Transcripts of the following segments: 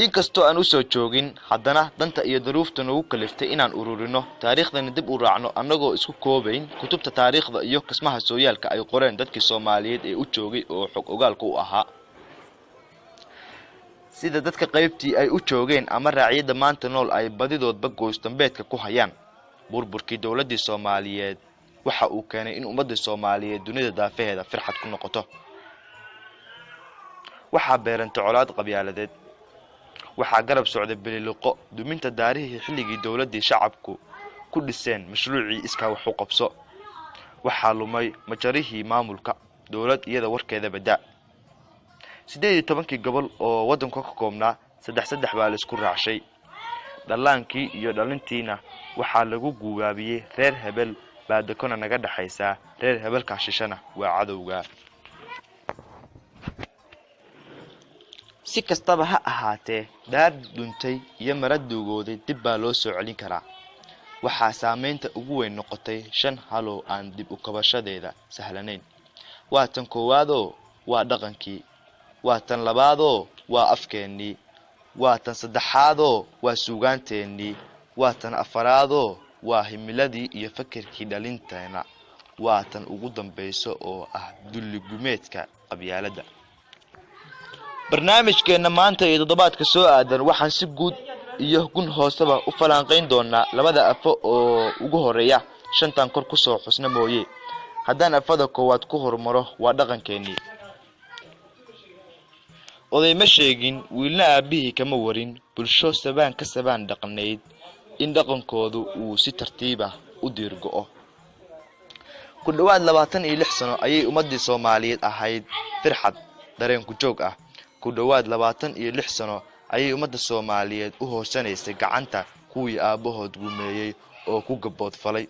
Inkastoo aan usoo joogin, haddana danta iyo duruufta nagu kaliftay inaan ururino taariikhdana dib u raacno, annagoo isku koobayn kutubta taariikhda iyo kismaha sooyaalka ay qoreen dadkii Soomaaliyeed ee u joogay oo xog ogaalka u ahaa, sida dadka qaybtii ay u joogeen ama raaciyadda maanta nool ay badidoodba goosdambeedka ku hayaan. Burburkii dowladdii Soomaaliyeed waxa uu keenay in ummadda Soomaaliyeed dunida daafaheeda firxad ku noqoto. Waxaa beerantay colaad qabyaaladeed, waxaa garab socday bililiqo, duminta daarihii xilligii dowladdii shacabku ku dhiseen mashruucii iskaa wax u qabso. Waxaa lumay majarihii maamulka dowlad, iyada warkeeda badaa. 18-kii gobol oo waddanka ka koobnaa saddex saddex baa laisku raacshay. Dhallaankii iyo dhalintiina waxaa lagu guugaabiyey reer hebel baa dekona naga dhexaysaa, reer hebelkaa shishana waa cadowga. Si kastaba ha ahaatee, daar dhuntay iyo mara duugooday dib baa loo soo celin karaa. Waxaa saameynta ugu weyn noqotay shan halow aan dib u kabashadeeda sahlanayn. Waa tan koowaadoo waa dhaqankii, waa tan labaadoo waa afkeennii, waa tan saddexaadoo waa suugaanteennii, waa tan afaraadoo waa himiladii iyo fakirkii dhalinteena, waa tan ugu dambayso oo ah dulligumeedka qabyaaladda. Barnaamijkeenna maanta iyo toddobaadka soo aadan waxaan si guud iyo gun hooseba u falanqayn doonaa labada afo oo ugu horeeya shantan kor kusoo xusna mooye. Haddaan afada koowaad ku horumaro, waa dhaqankeennii. Oday ma sheegin, wiilna aabbihii kama warin, bulsho sabaan ka sabaan dhaqnayd in dhaqankoodu uu si tartiibah u diirgo'o. Ku dhowaad 26 sano ayay ummaddii Soomaaliyeed ahayd firxad dareenku joog ah. Ku dhowaad 26 sano ayay ummadda Soomaaliyeed u hoosanaysay gacanta kuwii aabbahood gumeeyey oo ku gaboodfalay,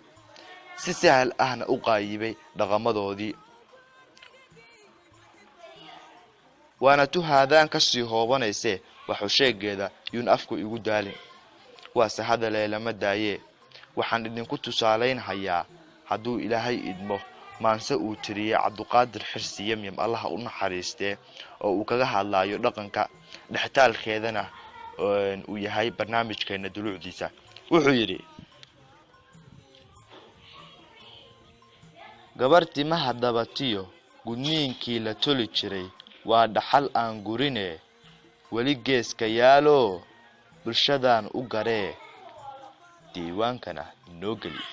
si sahal ahna u qaayibay dhaqamadoodii. Waana tu haadaan ka sii hoobanaysee, waxu sheegeeda yuun afku igu daalin, waase hadalee lama daayee. Waxaan idinku tusaalaynhayaa, hadduu Ilaahay idmo, maanse uu tiriyey Cabduqaadir Xirsi Yemyem, Allaha u naxariistee, oo uu kaga hadlaayo dhaqanka, dhextaalkeedana uu yahay barnaamijkeena duluucdiisa. Wuxuu yidhi: Gabar timaha dabatiyo gudniinkii la toli jiray waa dhaxal aan gurine, weli geeska yaaloo bulshadan u garee, diiwaankana noo geli.